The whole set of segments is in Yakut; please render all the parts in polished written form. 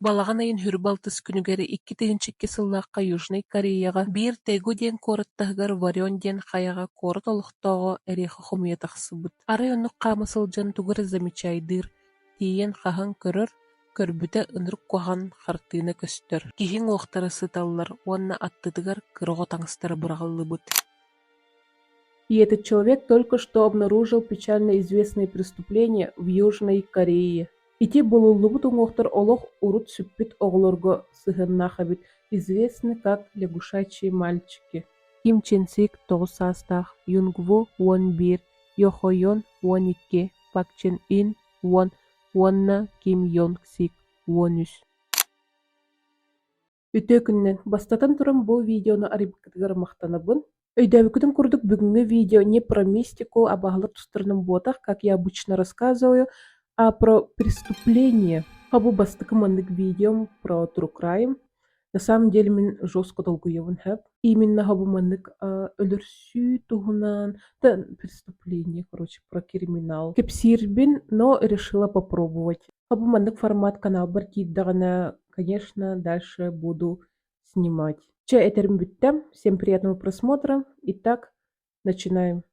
Балаҕан ыйын Хүрбэ алтыс күнүгэр 2002 сыллаахха Южнай Кореяҕа биир Тэгу диэн куорат таһыгар Варен диэн хайаҕа куорат олохтооҕо эриэхэ хомуйа тахсыбыт. Арай оннук хаама сылдьан тугу эрэ замечайдыыр, тиийэн хаһан көрөр, көрбүтэ ынырык куһаҕан хартыына көстөр: киһи уҥуохтара сыталлар уонна аттытыгар кыра оҕо таҥастара быраҕыллыбыт. И этот человек только что обнаружил печально известное преступление в Южной Корее. Ити булуллубут уҥуохтар олох урут сүппүт оҕолорго сыһыаннаах эбит, известны как лягушачьи мальчики. Ким Чен Сик 9 саастаах, Юнгву 11, Йо Хо Йон 12, Пак Чен Ин 10 уонна Ким Йонг Сик 13. Үтүө күнүнэн! Бастатан туран бу видеону арыйбыккытыгар махтанабын. Өйдөөбүккүтүн курдук бүгүҥҥү видео не про мистику, абааһылар тустарынан буотах, как я обычно рассказываю, а про преступление. Бу бастакы маннык видеом про true crime. На самом деле мин жестко долгуйабын сөп. Именно бу маннык өлөрсүү туһунан, да преступление, короче, про криминал. Кэпсиирбин, но решила попробовать. Бу маннык формат каналбар киирдэҕинэ, конечно, дальше буду снимать. Чэ, этэрим бүттэ. Всем приятного просмотра. Итак, начинаем.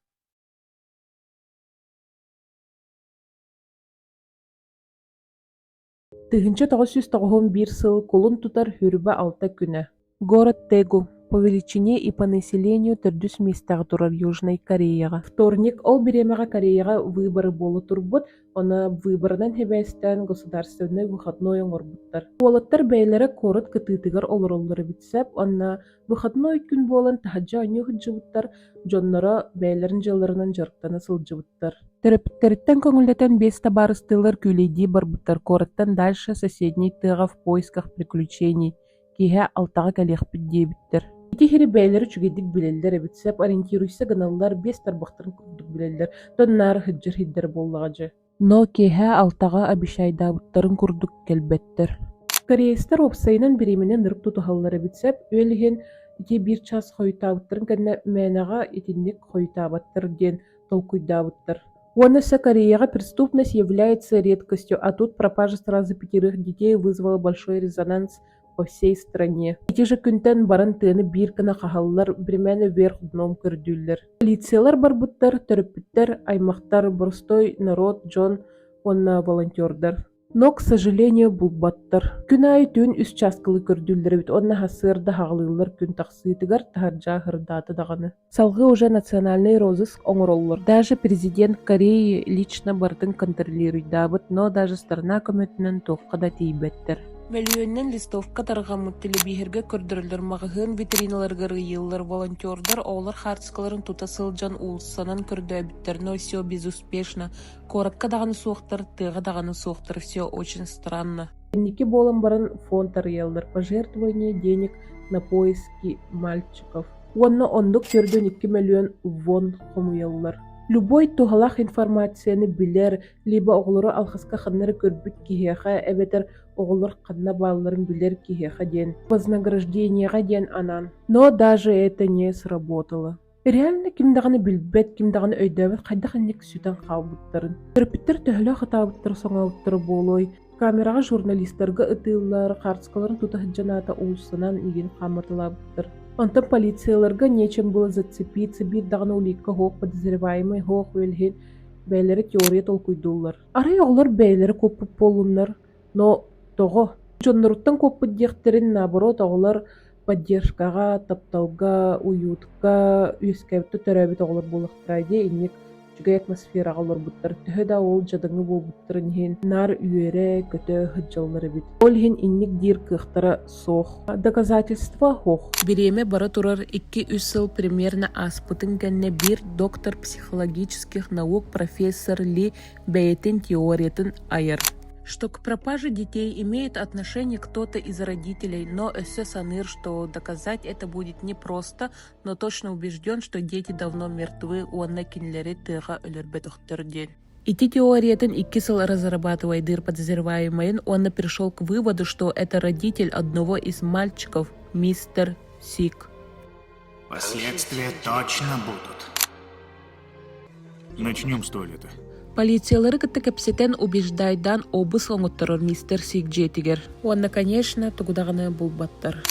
1991 сыл кулун тутар Хүрбэ алта күнэ. Город Тэгу по величине и по населению төрдүс миэстэҕэ турар Южнай Кореяҕа. Вторник ол бириэмэҕэ Кореяҕа выборы буола турбут, ону выборынан сибээстээн государственнай выходной оҥорбуттар. Уолаттар бэйэлэрэ куорат кытыытыгар олороллор эбит сөп, уонна выходной күн буолан таһырдьа оонньуу сылдьыбыттар, дьонноро бэйэлэрин дьыалаларынан дьарыктана сылдьыбыттар. Төрөппүттэриттэн көҥүллэтэн биэс табаарыстыылар күүлэйдии барбыттар, куораттан дальше соседний тыаҕа в поисках приключений Киэһэ алтаҕа кэлиэхпит диэбиттэр. Ити иһири бэйэлэрэ үчүгэйдик билэллэр эбит, сөп ориентируйса гыналлар, биэс тарбахтарын курдук билэллэр, тоннаары сылдьар сирдэрэ буоллаҕа дьэ. Но киэһэ алтаҕа обещайдаабыттарын курдук кэлбэттэр. Кореецтэр уопсайынан бириэмэни ынырык тутуһаллар эбит сөп, үөл иһин ити биир чаас хойутаабыттарын кэннэ мээнэҕэ итинник хойутаабаттар диэн толкуйдаабыттар. Уонна вся Кореяҕа преступность является редкостью, а тут пропажа сразу пятерых детей вызвала большой резонанс по всей стране. Ити же күнтэн баран тыаны биир гына хаһаллар, биримэни вверх дном көрдүүллэр. Полициялар барбыттар, төрөппүттэр, аймахтар, боростой народ, дьон уонна волонтердар. Но, к сожалению, булбаттар. Күн аайы түүн үс чааскылыы көрдүүллэр эбит уонна сарсыарда хаҕылыыллар күн тахсыытыгар таһырдьа аһырдаата даҕаны. Салгыы уже национальный розыск оҥороллор. Даже президент Кореи лично барытын контролируйдаабыт, но даже страна көмөтүнэн туохха да тиийбэттэр. Мөлүйүөнүнэн листовка тарҕаммыт, телебииһэргэ көрдөрөллөр, маҕаһыын витриналарыгар ыйыыллар, волонтердар оҕолор хаартыскаларын тута сылдьан уулуссанан көрдөөбүттэр, но все безуспешно. Куоракка даҕаны суохтар, тыаҕа даҕаны суохтар, все очень странно. Инники буолан баран фонд арыйаллар «Пожертвование денег на поиски мальчиков» уонна оннук 42 мөлүйүөн вон хомуйаллар. Любой туһалаах информацияны билэр, либо оҕолору алҕаска ханна эрэ көрбүт киһиэхэ эбэтэр оҕолор ханна баалларын билэр киһиэхэ диэн вознаграждениеҕа диэн анаан. Но даже это не сработало. Реально ким даҕаны билбэт, ким даҕаны өйдөөбөт хайдах инник сүтэн хаалбыттарын. Төрөппүттэр төһөлөөх ытаабыттара-соҥообуттара буолуой? Камераҕа журналистарга ытыыллар, хаартыскаларын тута сылдьан аата уулуссанан игин хаамыталаабыттар. Онтон полицияларга нечем было зацепиться, биир даҕаны улика суох, подозреваемый суох үөлэһин бэйэлэрэ теория толкуйдууллар. Арай оҕолор бэйэлэрэ куоппут буоллуннар, Но тоҕо? Дьонноруттан куоппут диэхтэрин, наоборот, оҕолор поддержкаҕа, тапталга, уютка үөскээбит төрөөбүт оҕолор буолуохтара дии инник үчүгэй атмосфераҕа олорбуттар. Төһө да ол дьадаҥы буолбуттарын иһин наар үөрэ-көтө сылдьаллар эбит. Ол иһин инник диир кыахтара суох. Доказательство суох. Бириэмэ бара турар икки-үс сыл примерно ааспытын кэннэ биир доктор психологических наук профессор Ли бэйэтин теориятын айар. Что к пропаже детей имеет отношение кто-то из родителей, но өссө саныыр, что доказать это будет непросто, но точно убежден, что дети давно мертвы уонна кинилэри тыаҕа өлөрбөтөхтөр диэн. Ити теориятын икки сыл разрабатывайдыыр подозреваемайын уонна пришел к выводу, что это родитель одного из мальчиков, мистер Сик. Последствия точно будут. Начнем с туалета. Полициялары кытта кэпсэтэн убеждайдаан обыск оҥотторор мистер Сик дьиэтигэр. Уонна, конечно, тугу даҕаны булбаттар.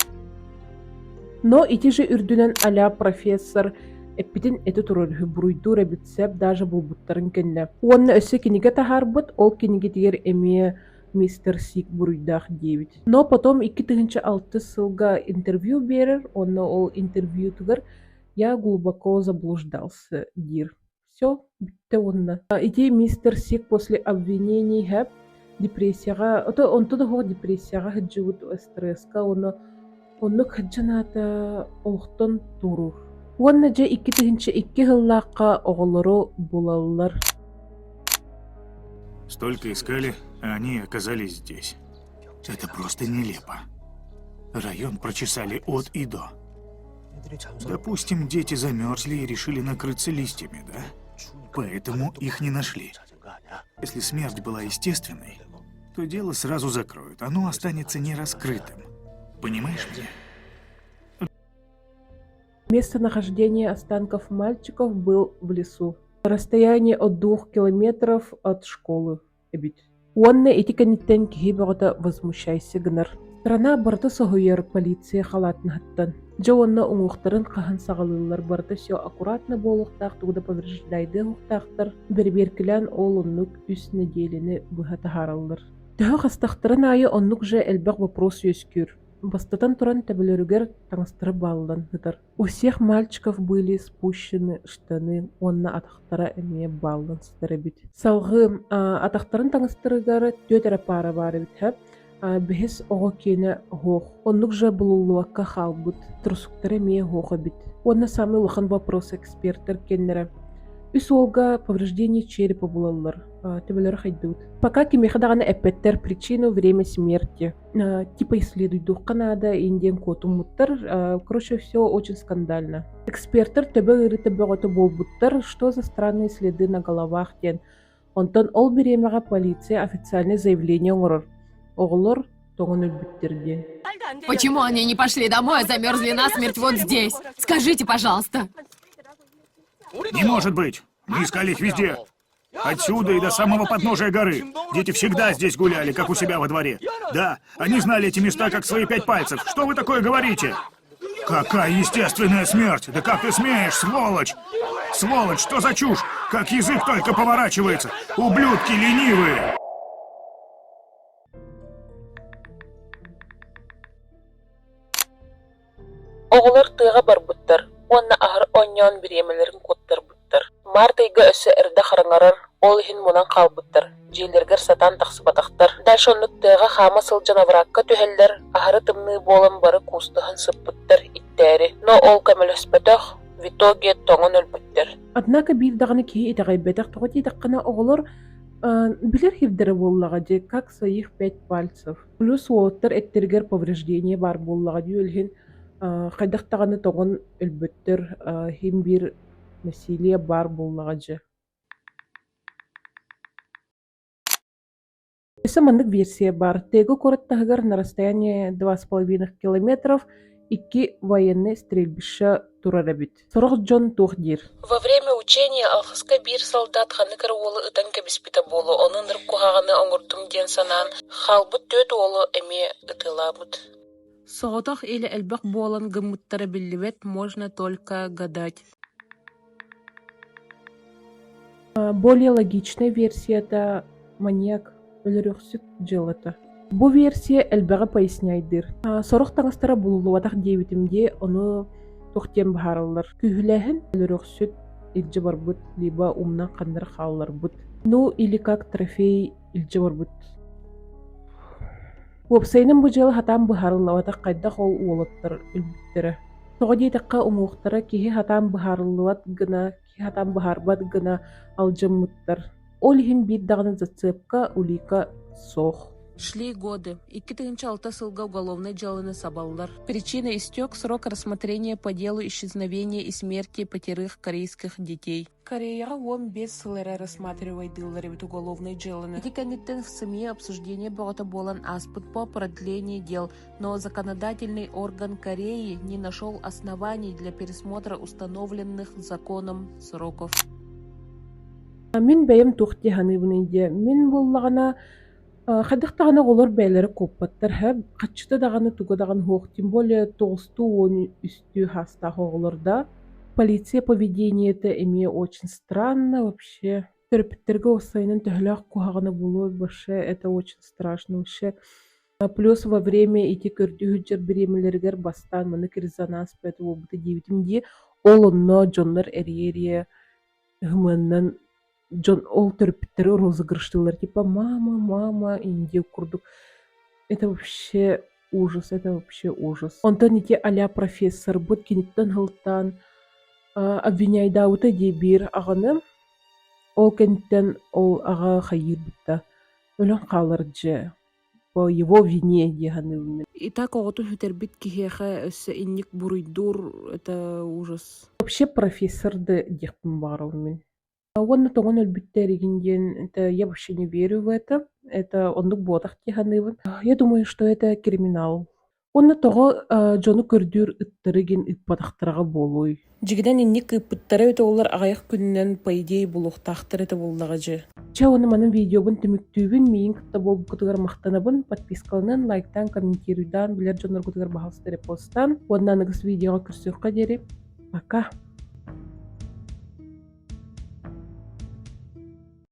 Но ити же үрдүнэн а профессор эппитин эти турар үһү буруйдуур эбит сөп даже булбуттарын кэннэ. Уонна өссө кинигэ таһаарбыт, ол кинигэтигэр эмиэ мистер Сик буруйдаах диэбит. Но потом 2006 сылга интервью биэрэр, уонна ол интервьютугар «Я глубоко заблуждался» диир. Все, бүттэ уонна. Ити мистер Сик после обвинений хэп депрессияҕа, ото онто да суох депрессияҕа сылдьыбыт стресска уонна оннук сылдьан аата олохтон туоруур. Уонна дьэ 2002 сыллаахха оҕолору булаллар. Столько искали, а они оказались здесь. Это просто нелепо. Район прочесали от и до. Допустим, дети замерзли и решили накрыться листьями, да? Поэтому их не нашли. Если смерть была естественной, то дело сразу закроют, оно останется нераскрытым. Понимаешь меня? Местонахождение останков мальчиков был в лесу. Расстояние от 2 километров от школы эбит. Уонна ити кэнниттэн киһи бөҕөтө возмущайся гынар. Страна барыта соһуйар полиция халаатнаһыттан. Дьэ уонна уҥуохтарын хаһан саҕалыыллар барыта все аккуратно буолуохтаах тугу да повреждайдыа суохтаахтар. Бэрэбиэркэлээн ол оннук үс нэдиэлэни быһа таһаараллар. Төһө хастахтарын аайы оннук же элбэх вопрос үөскүүр. Бастатан туран төбөлөрүгэр таҥастара бааллан сытар. У всех мальчиков были спущены штаны уонна атахтара эмиэ бааллан сытар эбит. Салҕыы атахтарын таҥастарыгар түөрт эрэ паара баар эбит һэ. Бэһис оҕо киэнэ оһуох. Оннук же булуллубакка хаалбыт. Трусуктара эмиэ оһуох эбит. Уонна самый улахан вопрос экспертэр киэннэрэ. Үс уолга повреждение черепа булаллар. Төбөлөрө хайдыбыт. Пока кимиэхэ даҕаны эппэттэр причину время смерти. Типа исследуйдуохха наада индиан куотуммуттар. Короче, все очень скандально. Эксперттэр төбө ыарыыта бөҕөтө буолбуттар, что за странные следы на головах диэн. Онтон ол бириэмэҕэ полиция официальное заявление оҥорор. Оҕолор тоҥон өлбүттэр диэн. Почему они не пошли домой, а замерзли насмерть вот здесь? Скажите, пожалуйста. Не может быть! Мы искали их везде. Отсюда и до самого подножия горы. Дети всегда здесь гуляли, как у себя во дворе. Да, они знали эти места, как свои пять пальцев. Что вы такое говорите? Какая естественная смерть! Да как ты смеешь, сволочь! Сволочь, что за чушь? Как язык только поворачивается! Ублюдки ленивые! Оҕолор тыаҕа барбыттар уонна аһары оонньоон бириэмэлэрин куоттарбыттар. Март ыйга өссө эрдэ хараҥарар, ол иһин мунан хаалбыттар, дьиэлэригэр сатаан тахсыбатахтар. Дальше оннук тыаҕа хаама сылдьан оврагка түһэллэр, аһары тымныы буолан бары куустуһан сыппыттар иттээри. Но ол көмөлөспөтөх, в итоге тоҥон өлбүттэр. Однако биир даҕаны киһи итэҕэйбэтэх, тоҕо диэтэххинэ оҕолор билэр сирдэрэ буоллаҕа дии, как своих пять пальцев. Плюс уолаттар эттэригэр повреждение баар буоллаҕа дии, ол иһин хайдах даҕаны тоҥон өлбөттөр, иһин биир насилие баар буоллаҕа дьэ. Өссө маннык версия баар: Тегу куорат таһыгар на расстоянии 2,5 километров икки военнай стрельбище турар эбит. Сорох дьон туох диир: Во время учения алхаска биир солдат ханнык эрэ уолу ытан кэбиспитэ буолуо, ону ынырык куһаҕаны оҥордум диэн санаан, хаалбыт түөрт уолу эмиэ ытыалаабыт. Соҕотох или элбэх буолан гыммыттара биллибэт, можно только гадать. Более логичная версията маньяк өлөрүөхсүт дьыалата. Бу версия элбэҕи поясняйдыыр. Сорох таҥастара булуллубатах диэбитим дии, ону туох диэн быһаараллар. Күүһүлээһин өлөрүөхсүт илдьэ барбыт, либо умнан ханна эрэ хаалларбыт. Ну или как трофей илдьэ барбыт. Уопсайынан бу дьыала сатаан быһаарыллыбатах хайдах ол уолаттар өлбүттэрэ. Тоҕо диэтэххэ уҥуохтара киһи сатаан быһаарыллыбат гына, киһи сатаан быһаарбат гына алдьаммыттар. Ол иһин биир даҕаны зацепка, улика суох. Шли годы. 2006 сылга уголовнай дьыаланы сабаллар. Причина истек срок рассмотрения по делу исчезновения и смерти пятерых корейских детей. Кореяҕа 15 сыл эрэ рассматривайдыыллар эбит уголовнай дьыаланы. Ити кэнниттэн в СМИ обсуждение бөҕөтө буолан ааспыт по продлению дел, но законодательный орган Кореи не нашел оснований для пересмотра установленных законом сроков. Мин бэйэм туох дии саныыбыный диэ, мин буоллаҕына хайдах даҕаны оҕолор бэйэлэрэ куоппаттар һэ, хаччыта даҕаны туга даҕаны суох, тем более тоҕустуу 13-үү саастаах оҕолор да. Полиция поведениета эмиэ очень странно вообще. Төрөппүттэргэ уопсайынан төһөлөөх куһаҕана буолуой вообще это очень страшно вообще. Плюс во время ити көрдүү сылдьар бириэмэлэригэр бастаан маннык резонанс бөҕөтө буолбута диэбитим дии. Ол онно дьоннор эрийэ-эрийэ ымыаннан дьон ол төрөппүттэри розыгрыштыыллар типа мама, мама Индия курдук. Это вообще ужас, это вообще ужас. Онтон ити а-ля профессорбыт киниттэн сылтаан обвиняйдаабыта дии биир аҕаны. Ол кэнниттэн ол аҕа хайыырбыта өлөн хаалар дьэ по его вине дии саныыбын мин. И так оҕотун сүтэрбит киһиэхэ өссө инник буруйдуур это ужас. Вообще профессор да диэхпин баҕарабын мин. Уонна тоҥон өлбүттэр игин диэн это я вообще не верю в это. Это оннук буотах дии саныыбын. Я думаю, что это криминал. Уонна тоҕо дьону көрдүүр ыттары гин ыыппатахтараҕа буолуой? Дьигинэн инник ыыппыттара эбитэ буоллар аҕыйах күнүнэн по идее булуохтаахтар этэ буоллаҕа дьэ. Чэ уонна манан видеобун түмүктүүбүн, миигин кытта буолбуккутугар махтанабын, подпискаланан, лайктаан, комментируйдаан, билэр дьонноргутугар баһаалыста репостаан. Уонна аныгыс видеоҕа көрсүөххэ диэри. Пока!